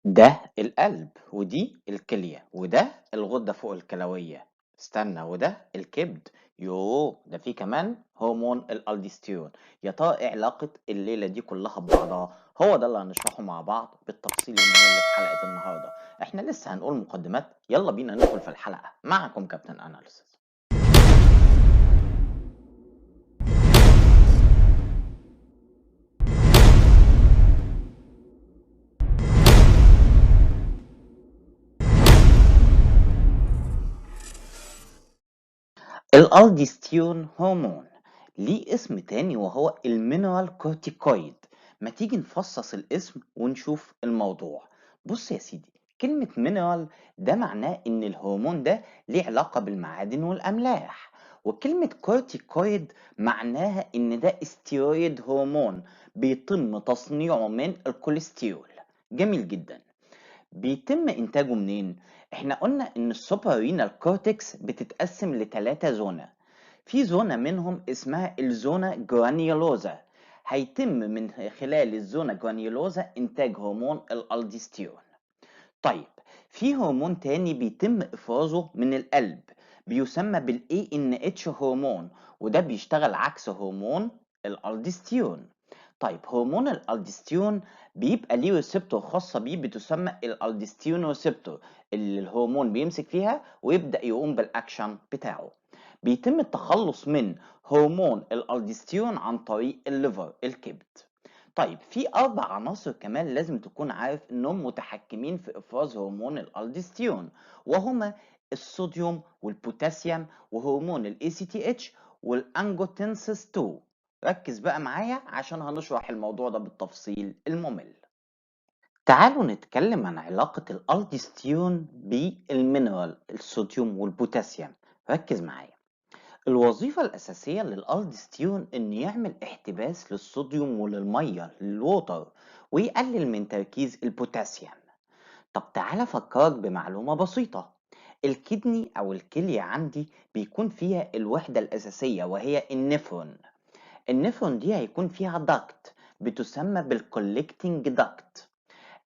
ده القلب، ودي الكلية، وده الغدة فوق الكلوية. استنى، وده الكبد. يوه، ده في كمان هرمون الالدوستيرون. يا ترى ايه علاقة الليلة دي كلها ببعضها؟ هو ده اللي هنشرحه مع بعض بالتفصيل الممل في حلقة النهاردة. احنا لسه هنقول مقدمات، يلا بينا ندخل في الحلقة. معكم كابتن أناليسيس. الالدوستيرون هرمون ليه اسم تاني وهو ال mineralocorticoid. ما تيجي نفصص الاسم ونشوف الموضوع. بص يا سيدي، كلمة mineral ده معناه ان الهرمون ده ليه علاقة بالمعادن والاملاح، وكلمة corticoid معناها ان ده steroid hormone بيتم تصنيعه من الكوليسترول. جميل جدا. بيتم انتاجه منين؟ احنا قلنا ان ال suprarenal cortex بتتقسم لتلاتة zona، في zona منهم اسمها ال zona granulosa. هيتم من خلال ال zona granulosa انتاج هرمون الالدوستيرون. طيب في هرمون تاني بيتم افرازه من القلب بيسمى بال ANH هرمون، وده بيشتغل عكس هرمون الالدوستيرون. طيب هرمون الالدوستيرون بيبقى ليه receptor خاصة بيه بتسمى ال aldosterone receptor، اللي الهرمون بيمسك فيها ويبدأ يقوم بالاكشن بتاعه. بيتم التخلص من هرمون الالدوستيرون عن طريق ال liver الكبد. طيب في 4 عناصر كمان لازم تكون عارف انهم متحكمين في افراز هرمون الالدوستيرون، وهما الصوديوم والبوتاسيوم وهرمون ال ACTH وال angiotensin 2. ركز بقى معايا عشان هنشرح الموضوع ده بالتفصيل الممل. تعالوا نتكلم عن علاقة الالدوستيرون بال mineral الصوديوم والبوتاسيوم. ركز معايا. الوظيفة الأساسية للالدوستيرون إنه يعمل احتباس للصوديوم وللمية لل water ويقلل من تركيز البوتاسيوم. طب تعالى أفكرك بمعلومة بسيطة. ال kidney أو الكلية عندي بيكون فيها الوحدة الأساسية وهي ال nephron. ال nephron دي هيكون فيها duct بتسمى بال collecting duct.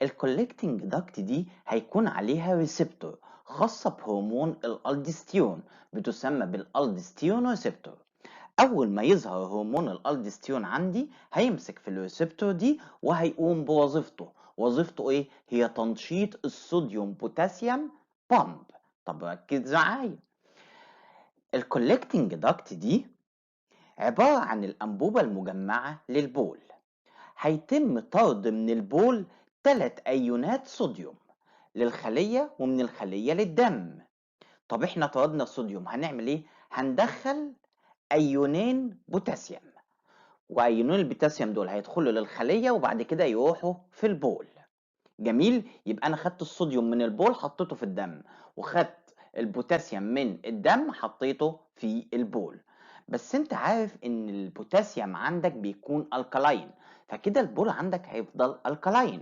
ال collecting duct دي هيكون عليها receptor خاصة بهرمون الالدوستيرون بتسمى بال aldosterone receptor. أول ما يظهر هرمون الالدوستيرون عندي هيمسك في ال receptor دي وهيقوم بوظيفته. وظيفته إيه؟ هي تنشيط الصوديوم بوتاسيوم pump. طب ركز معايا. ال collecting duct دي عبارة عن الأنبوبة المجمعة للبول. هيتم طرد من البول 3 أيونات صوديوم للخلية ومن الخلية للدم. طب احنا طردنا الصوديوم هنعمل ايه؟ هندخل أيونين بوتاسيوم، وأيونين البوتاسيوم دول هيدخلوا للخلية وبعد كده يروحوا في البول. جميل. يبقى أنا خدت الصوديوم من البول حطيته في الدم، وخدت البوتاسيوم من الدم حطيته في البول. بس انت عارف ان البوتاسيوم عندك بيكون alkaline، فكده البول عندك هيفضل alkaline.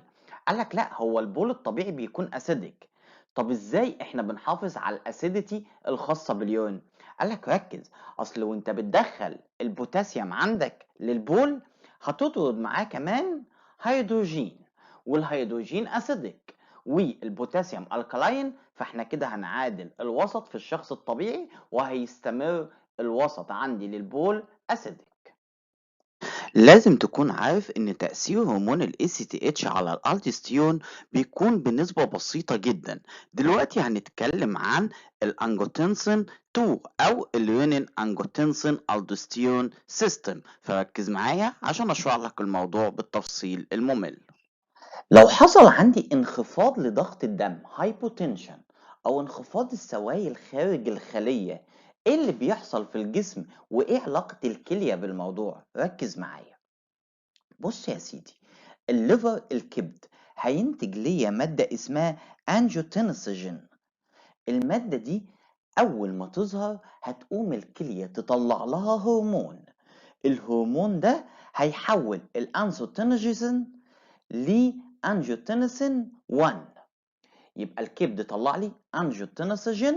قالك لا، هو البول الطبيعي بيكون acidic. طب ازاي احنا بنحافظ على ال acidity الخاصة بال urine؟ قالك ركز، اصل وانت بتدخل البوتاسيوم عندك للبول هتطرد معاه كمان هيدروجين، والهيدروجين acidic والبوتاسيوم alkaline، فاحنا كده هنعادل الوسط في الشخص الطبيعي وهيستمر الوسط عندي للبول acidic. لازم تكون عارف ان تأثير هرمون ال ACTH على الالدوستيرون بيكون بنسبة بسيطة جدا. دلوقتي هنتكلم عن ال angiotensin 2 او ال renin angiotensin aldosterone system، فركز معايا عشان اشرح لك الموضوع بالتفصيل الممل. لو حصل عندي انخفاض لضغط الدم hypotension او انخفاض السوائل خارج الخلية، ايه اللي بيحصل في الجسم وايه علاقة الكلية بالموضوع؟ ركز معايا. بص يا سيدي، ال liver الكبد هينتج ليا مادة اسمها angiotensinogen. المادة دي اول ما تظهر هتقوم الكلية تطلع لها هرمون. الهرمون ده هيحول ال angiotensinogen ل angiotensin 1. يبقى الكبد طلع لي angiotensinogen،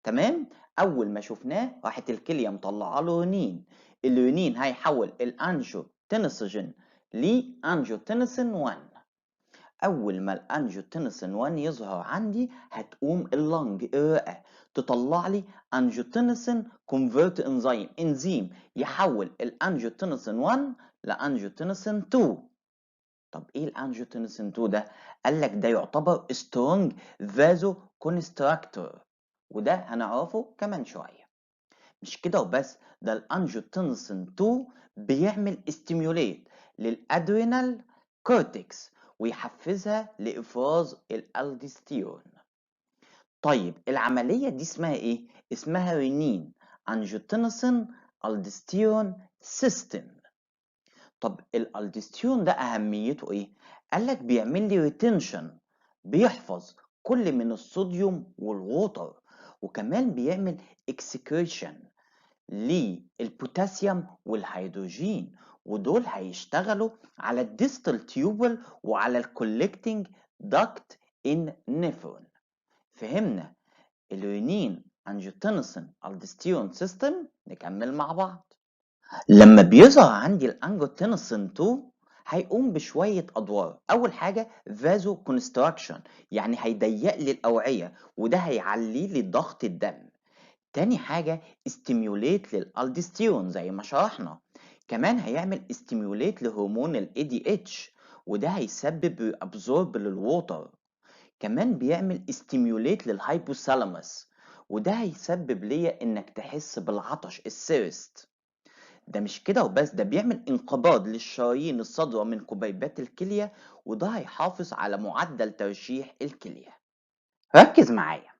تمام؟ اول ما شفناه راحت الكليه مطلعه له رنين. الرنين هيحول ال angiotensinogen ل angiotensin 1. اول ما ال angiotensin 1 يظهر عندي هتقوم ال lung الرئة تطلع لي angiotensin convert enzyme، انزيم يحول ال angiotensin 1 ل angiotensin 2. طب ايه ال angiotensin 2 ده؟ قال لك ده يعتبر strong vasoconstrictor، وده هنعرفه كمان شوية. مش كده وبس، ده ال angiotensin 2 بيعمل stimulate لل adrenal cortex ويحفزها لافراز الالدوستيرون. طيب العملية دي اسمها ايه؟ اسمها renin angiotensin aldosterone system. طب الالدوستيرون ده اهميته ايه؟ قال لك بيعمل لي retention، بيحفظ كل من الصوديوم وال water، وكمان بيعمل excretion للبوتاسيوم والهيدروجين، ودول هيشتغلوا على ال distal tubule وعلى ال collecting duct in nephron. فهمنا ال renin angiotensin aldosterone system؟ نكمل مع بعض. لما بيظهر عندي ال angiotensin 2 هيقوم بشوية أدوار. أول حاجة vasoconstriction، يعني هيضيق لي الأوعية وده هيعلي لي ضغط الدم. تاني حاجة stimulate لل aldosterone زي ما شرحنا. كمان هيعمل stimulate لهرمون ال ADH وده هيسبب absorb لل water. كمان بيعمل stimulate لل hypothalamus وده هيسبب ليا انك تحس بالعطش ال thirst. ده مش كده وبس، ده بيعمل انقباض للشرايين الصادرة من كبيبات الكلية وده هيحافظ على معدل ترشيح الكلية. ركز معايا،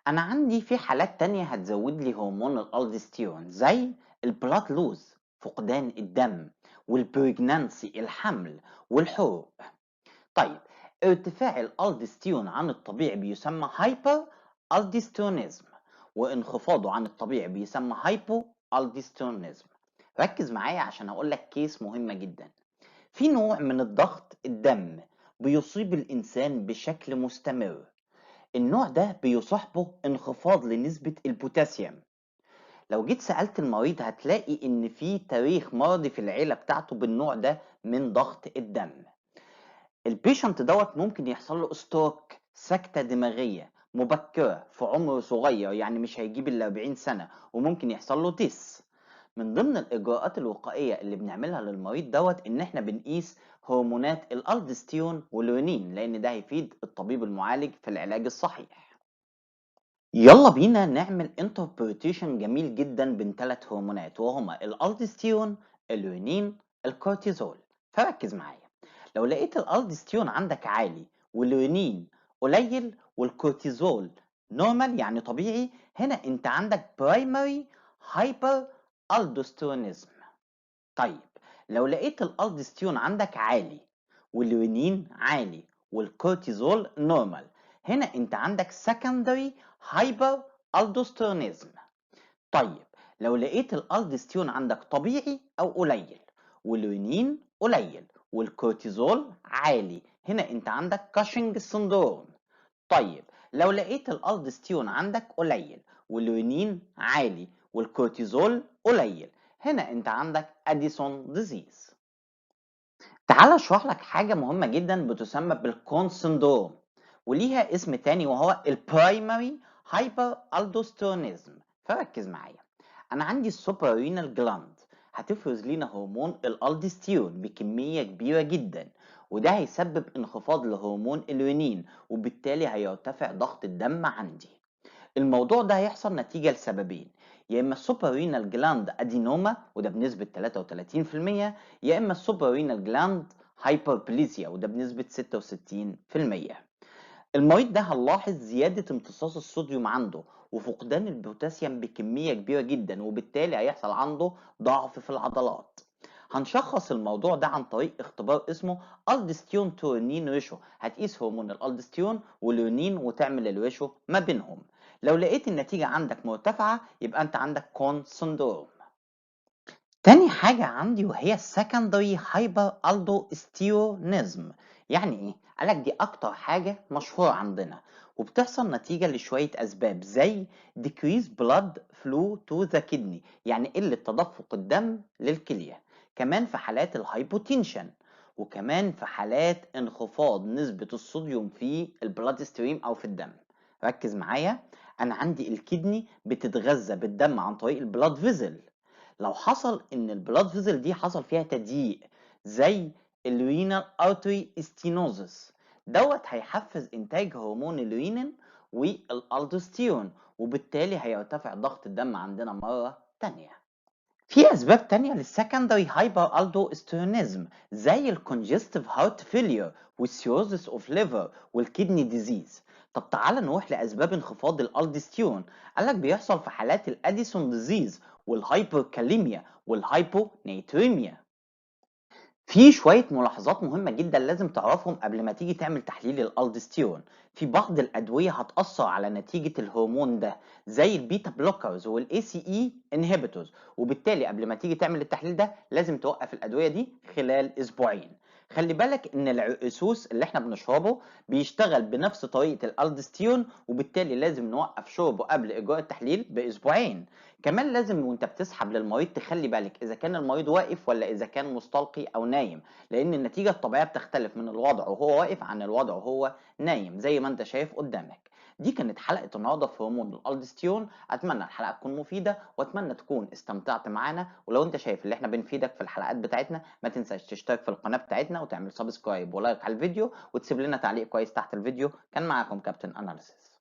انا عندي في حالات تانية هتزود لي هرمون الالدوستيرون زي ال blood loss فقدان الدم، وال pregnancy الحمل، والحروق. طيب ارتفاع الالدوستيرون عن الطبيعي بيسمى hyperaldosteronism، وانخفاضه عن الطبيعي بيسمى hypoaldosteronism. ركز معايا عشان هقول لك case مهمة جدا. في نوع من الضغط الدم بيصيب الإنسان بشكل مستمر، النوع ده بيصاحبه انخفاض لنسبة البوتاسيوم. لو جيت سألت المريض هتلاقي إن في تاريخ مرضي في العيلة بتاعته بالنوع ده من ضغط الدم. ال patient دوت ممكن يحصل له stroke، سكتة دماغية مبكرة في عمر صغير، يعني مش هيجيب ال 40 سنة، وممكن يحصل له death. من ضمن الإجراءات الوقائية اللي بنعملها للمريض دوت إن إحنا بنقيس هرمونات ال aldosterone وال renin، لأن ده هيفيد الطبيب المعالج في العلاج الصحيح. يلا بينا نعمل interpretation جميل جدا بين 3 هرمونات وهما ال aldosterone، ال renin، الكورتيزول. فركز معايا، لو لقيت الالدوستيرون عندك عالي والرينين قليل والكورتيزول normal يعني طبيعي، هنا انت عندك primary hyperaldosteronism. طيب لو لقيت الالدوستيرون عندك عالي والرينين عالي والكورتيزول normal، هنا انت عندك secondary hyperaldosteronism. طيب لو لقيت الالدوستيرون عندك طبيعي او قليل والرينين قليل والكورتيزول عالي، هنا انت عندك Cushing syndrome. طيب لو لقيت الالدوستيرون عندك قليل والرينين عالي والكورتيزول قليل، هنا انت عندك Addison disease. تعال اشرح لك حاجة مهمة جدا بتسمى بال Conn syndrome، وليها اسم تاني وهو ال primary hyperaldosteronism. فركز معايا، انا عندي ال suprarenal gland هتفرز لينا هرمون الالدوستيرون بكمية كبيرة جدا، وده هيسبب انخفاض لهرمون الرينين، وبالتالي هيرتفع ضغط الدم عندي. الموضوع ده هيحصل نتيجة لسببين، يا إما ال suprarenal gland adenoma وده بنسبة 33%، يا إما ال suprarenal gland hyperplasia وده بنسبة 66%. المريض ده هنلاحظ زيادة امتصاص الصوديوم عنده وفقدان البوتاسيوم بكمية كبيرة جدا، وبالتالي هيحصل عنده ضعف في العضلات. هنشخص الموضوع ده عن طريق اختبار اسمه aldosterone to renin ratio، هتقيس هرمون ال aldosterone وال renin وتعمل ال ratio ما بينهم. لو لقيت النتيجة عندك مرتفعة يبقى انت عندك Conn syndrome. تاني حاجة عندي وهي ال secondary hyperaldosteronism. يعني ايه؟ قالك دي اكتر حاجة مشهورة عندنا وبتحصل نتيجة لشوية اسباب زي decrease blood flow to the kidney، يعني قلة تدفق الدم للكلية، كمان في حالات ال hypotension، وكمان في حالات انخفاض نسبة الصوديوم في ال blood stream أو في الدم. ركز معايا، أنا عندي ال kidney بتتغذى بالدم عن طريق ال blood vessel. لو حصل إن ال blood vessel دي حصل فيها تضييق زي ال renal artery stenosis، دوت هيحفز إنتاج هرمون ال renin وال aldosterone، وبالتالي هيرتفع ضغط الدم عندنا مرة تانية. في أسباب تانية لل secondary hyperaldosteronism زي ال congestive heart failure وال cirrhosis of liver وال kidney disease. طب تعالى نروح لأسباب انخفاض الالدوستيرون. قالك بيحصل في حالات ال Addison disease وال hyperkalemia وال hyponatremia. في شوية ملاحظات مهمة جدا لازم تعرفهم قبل ما تيجي تعمل تحليل الالدوستيرون. في بعض الأدوية هتأثر على نتيجة الهرمون ده زي ال beta blockers وال ACE inhibitors، وبالتالي قبل ما تيجي تعمل التحليل ده لازم توقف الأدوية دي خلال أسبوعين. خلي بالك إن العرقسوس اللي احنا بنشربه بيشتغل بنفس طريقة الالدوستيرون، وبالتالي لازم نوقف شربه قبل إجراء التحليل بأسبوعين. كمان لازم وانت بتسحب للمريض تخلي بالك إذا كان المريض واقف ولا إذا كان مستلقي أو نايم، لأن النتيجة الطبيعية بتختلف من الوضع وهو واقف عن الوضع وهو نايم زي ما انت شايف قدامك. دي كانت حلقة النهاردة في هرمون الالدوستيرون. أتمنى الحلقة تكون مفيدة وأتمنى تكون استمتعت معانا. ولو أنت شايف اللي احنا بنفيدك في الحلقات بتاعتنا ما تنساش تشترك في القناة بتاعتنا وتعمل subscribe و like على الفيديو وتسيب لنا تعليق كويس تحت الفيديو. كان معاكم كابتن أناليسيس.